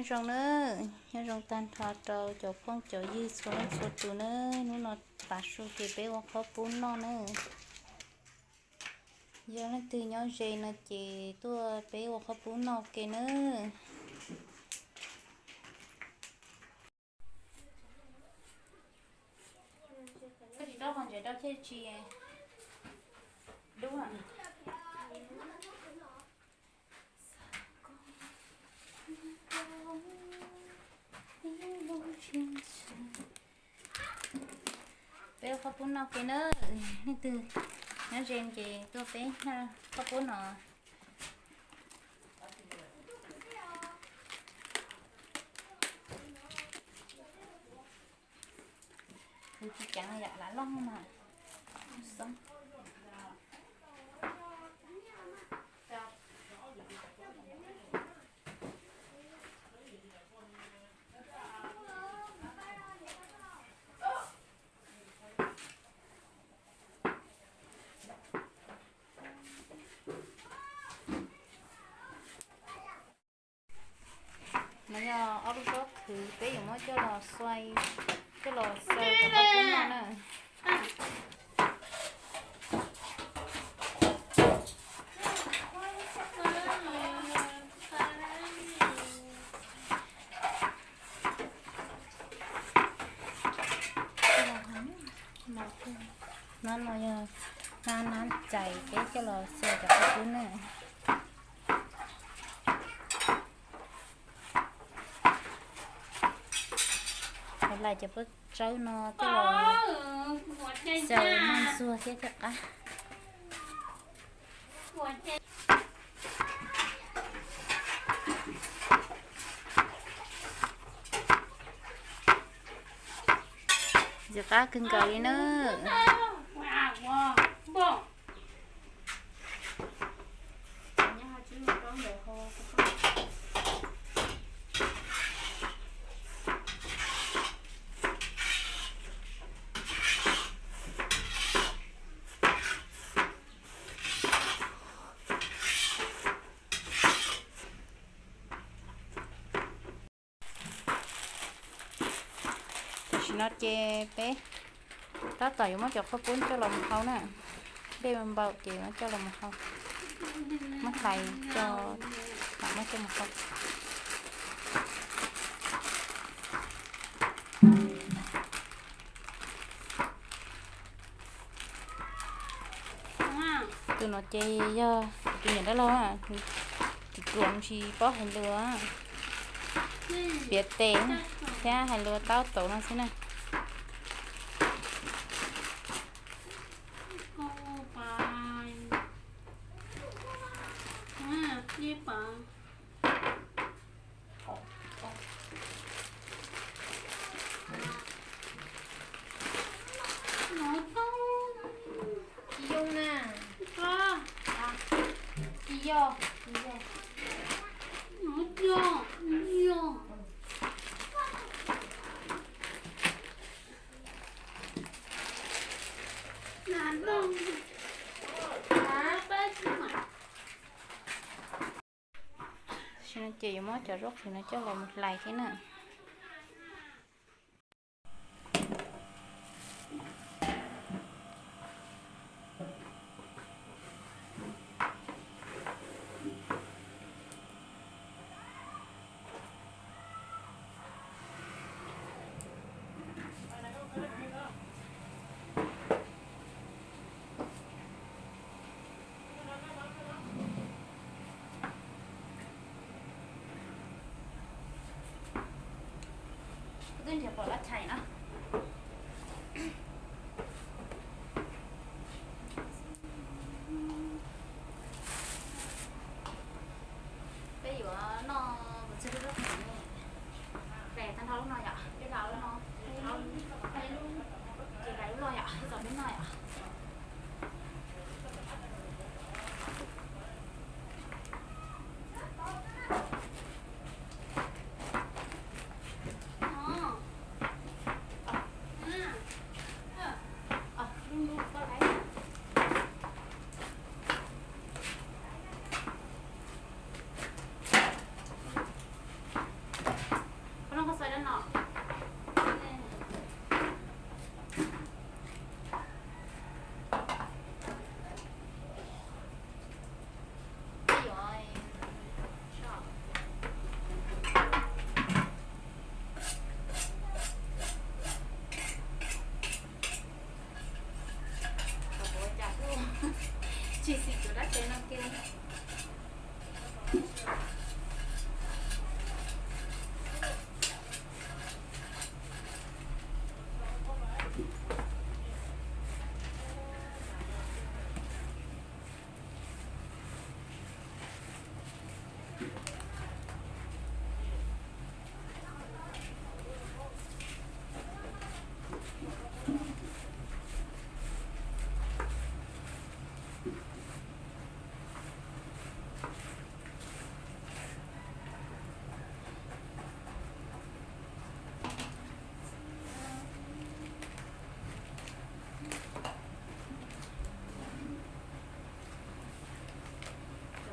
Zoo na, nyob zoo tag nrho rau cov phooj cov ywg txhua leej txhua tus na, hnub no tav su ces peb ua qhob pub noj na. Yog leej twg nyob ze no ces tuaj peb ua qhob pub noj ua ke na. Koj tsis rau qhov ntsev rau thiaj tsis dub. Peb ua qhob pub noj ke na, leej twg nyob ze ces tuaj peb noj qhob pub no. Kuv tsis ceev yam lam loj mas xoob. No yog ob lub zaub khwv peb yuav muab coj los xuav, coj los xaws kom tau pub noj na. Nab no yog nab, nab cais peb coj los xaws cov qhob pub na. Lais cov pob tsawb no coj los xaws noj ntxuag thiab thiaj qab. Ntxim qab kawg nkaus li na. Tam sim no ces peb tab tom yuav muab cov qhob pub coj los mus hau na. Dej npau ces muab coj los mus hau, muab hlais tso mam muab coj mus hau. Tus no ces yog tus niam dab laug, tus ruam tsis paub hais lus, piav tes thiab hais lus taub tauv no xwb na. Tsis yog na. Tsis yog, tsis yog. Tam sim no ces yuav muab cov zaub qhwv no coj los mus hlais thiab na. Kuv twb nrhiav pom lab chais no. Peb yuav noj mus txog lub zaub qhwv ne. Hlais tag nrho lub no yom, peb hlais lub no, ces hlais lub loj yom, ib txog peb noj yom. Qab tsev no kiag. Cov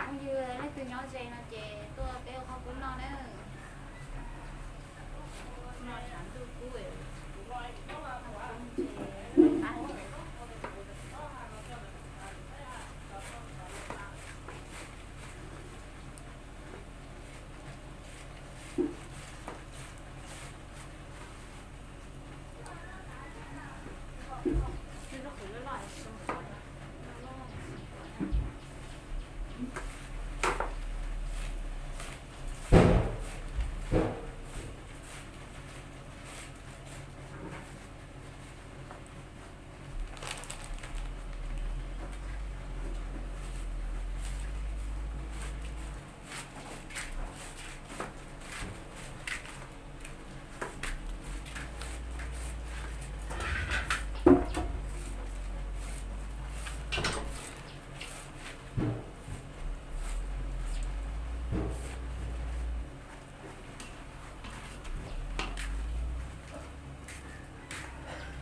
phooj ywg leej twg nyob ze no ces tuaj peb ua qhob pub noj na. Noj tshav ntuj kub, noj kub ntses qab.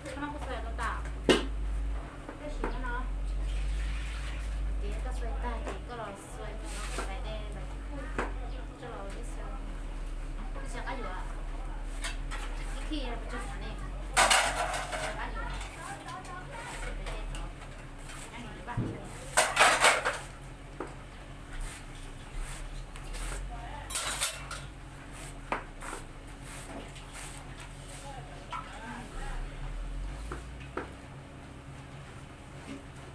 Koj no koj xuas tau tas, tab sis no no, ces koj xuas tag ces koj los xuas tais de los, coj los ib xwb, ib xwb qab yuav, ib khij los pes tsawg xav ne, qab yuav, tais de tod, nyob nws vaj.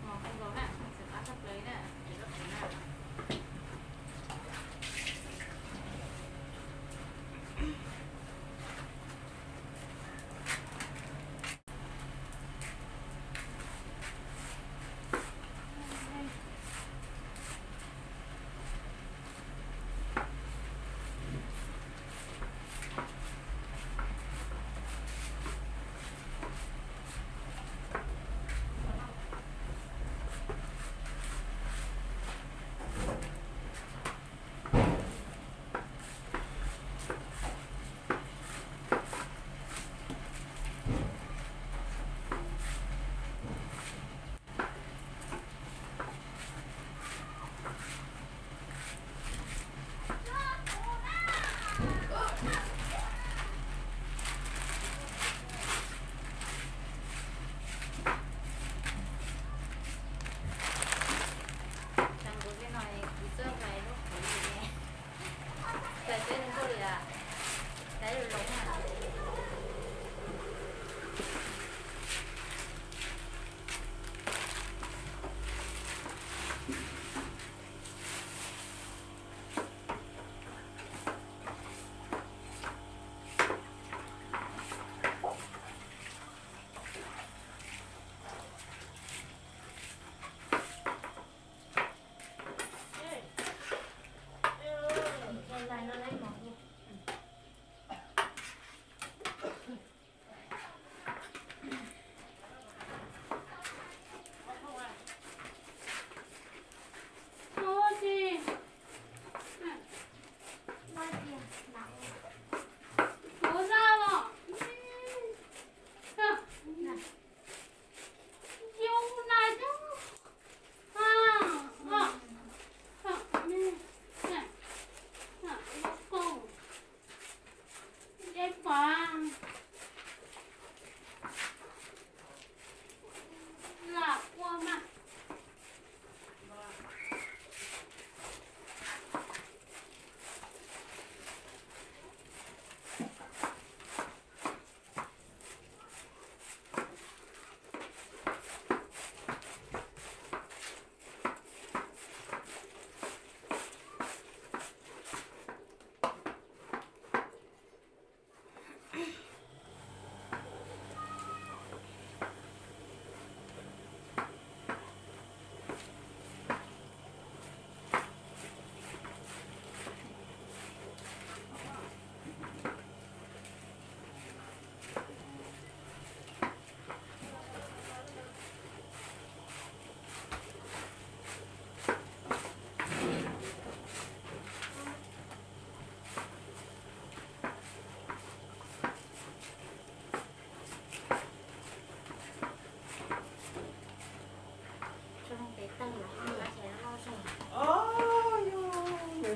Mos kawg nkaus na, xav qab tshaj plaws na, ces koj qhwv na.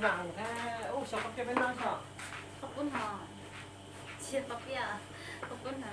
Qhov pub no, tsis qhov pub, qhov pub no.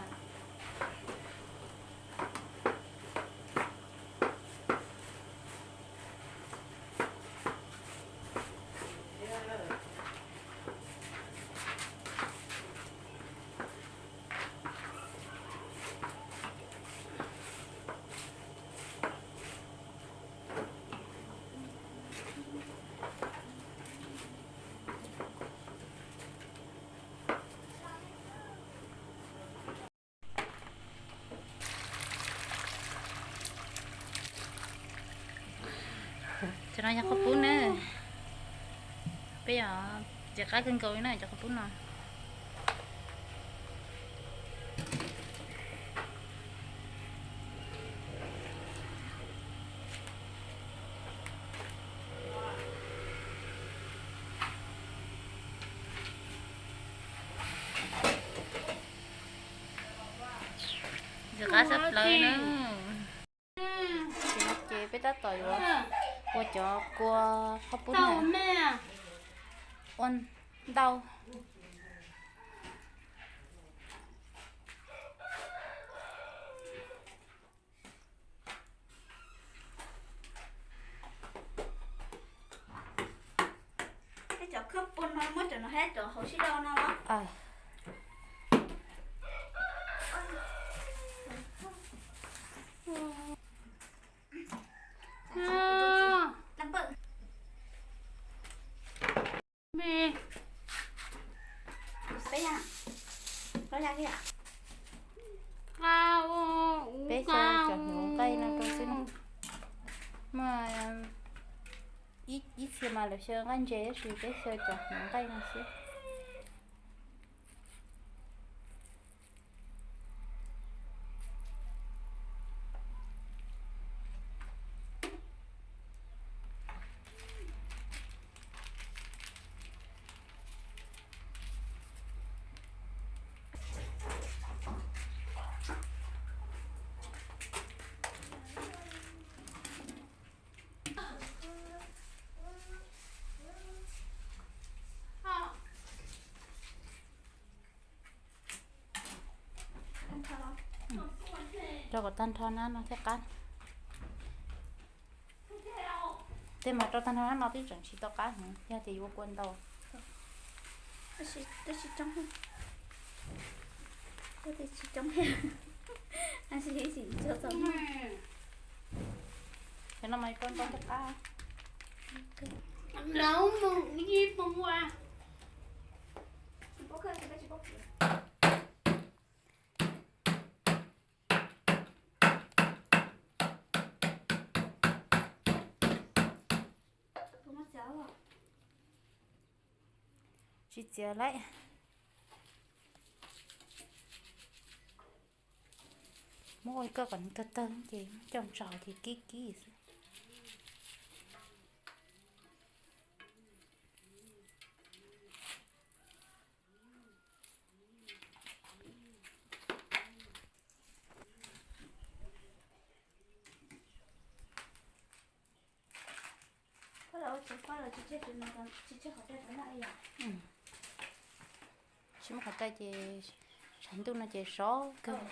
Cov no yog qhov pub na. Peb yog tsis qab kawg nkaus li na cov qhov pub no. Tsis qab sab plaws na. Ces peb tab tom yuav ua cov kua qhov pub no ua ntau. Cov khawb pua no muab cov no hab cov hauv sib dau no los? Peb xyaw cov hnyuv nqaij no rau xwb na. Muaj ib txhia mas lawv xyaw nqaij ntses tab sis peb xyaw cov hnyuv nqaij no xwb. Rau kom tag nrho na no thiaj qab. Tej mas rau tag nrho na no twb tseem tsis tau qab heev, yog tias yuav kua ntau. Cov no mas kua ntau thiaj qab. Tsis txiav lawm. Muab ua koj kom nws tawg tawg ces muab coj ntsaus ces kib kib xwb. Tsis muab qhov rai ces tshav ntuj no ces sov kawg.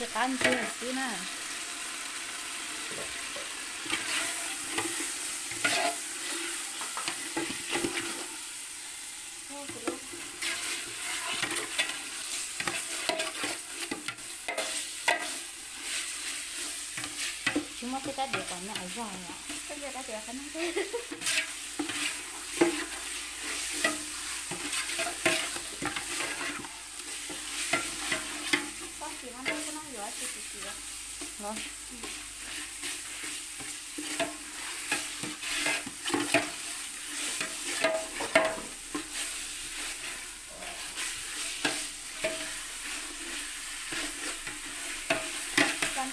Qab ntsiag xwb na. Tsis muaj tej rab diav kom nws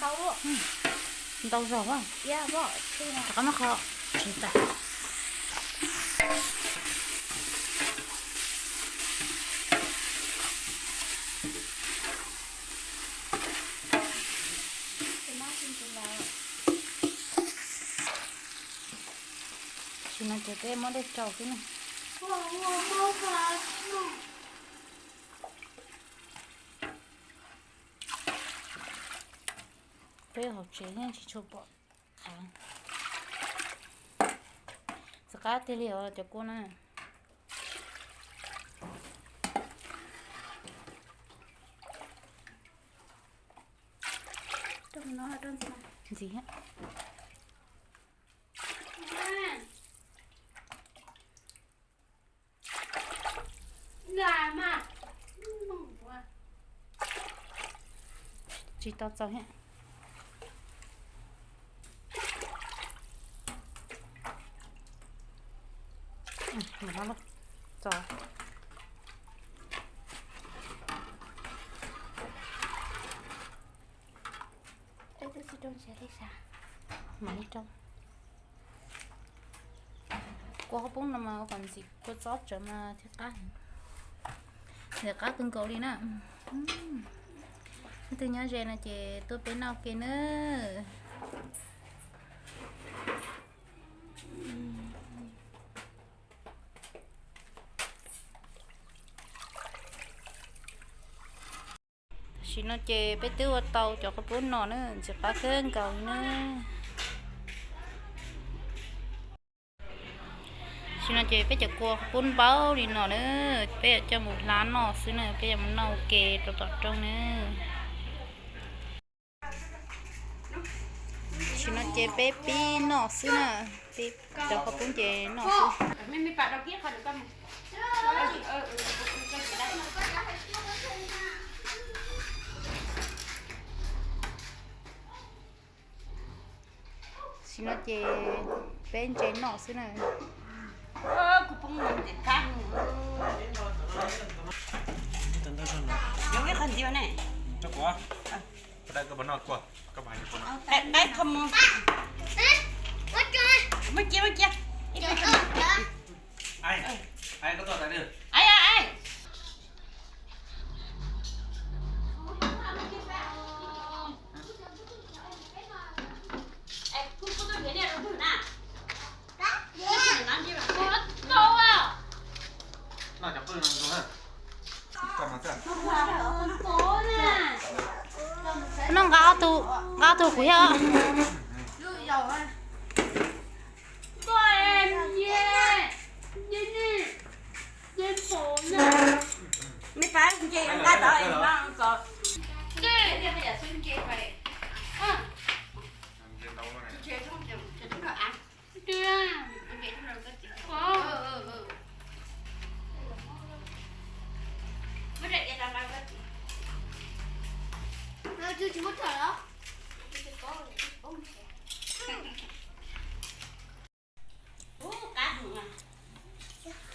zog os. Ntau zog a. Rov qab muab qho tsis tas. Tam sim no ces peb muab dej rau xwb na. Peb hauv tsev yeej tsis tshua pom qhav. Txiv qab tiag li os cov kua na. Ntxiv. Tsis tau txaus thiab. Txaus. Mam li rau. Kua qhaub poob no mas ua kom ntxim kua txob tsawv mas thiaj qab. Ntxim qab kawg nkaus li na. Leej twg nyob ze no ces tuaj peb noj ke na. Tam sim no ces peb twb ua tau cov qhaub poob no na, ntxim qab kawg nkaus li na. Tam sim no ces peb cov kua qhaub poob npaum li no na, peb yuav coj mus hlab noj xwb na, peb yuav mus noj ua ke rau tom rooj na. Tam sim no ces peb pib noj xwb na, peb cov qhaub poob ces noj xwb. Tam sim no ces peb ntse noj xwb na. Noj nqa ob tug, nqa ob tug kuv thiab.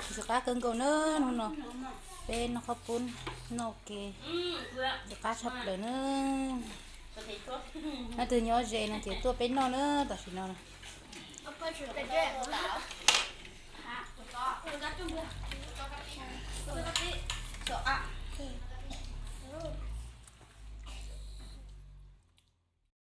Ntxim qab kawg nkaus na, hnub no peb noj qhaub poob noj ua ke, ntxim qab tshaj plaws na. Leej twg nyob ze no ces tuaj peb noj na, tam sim no.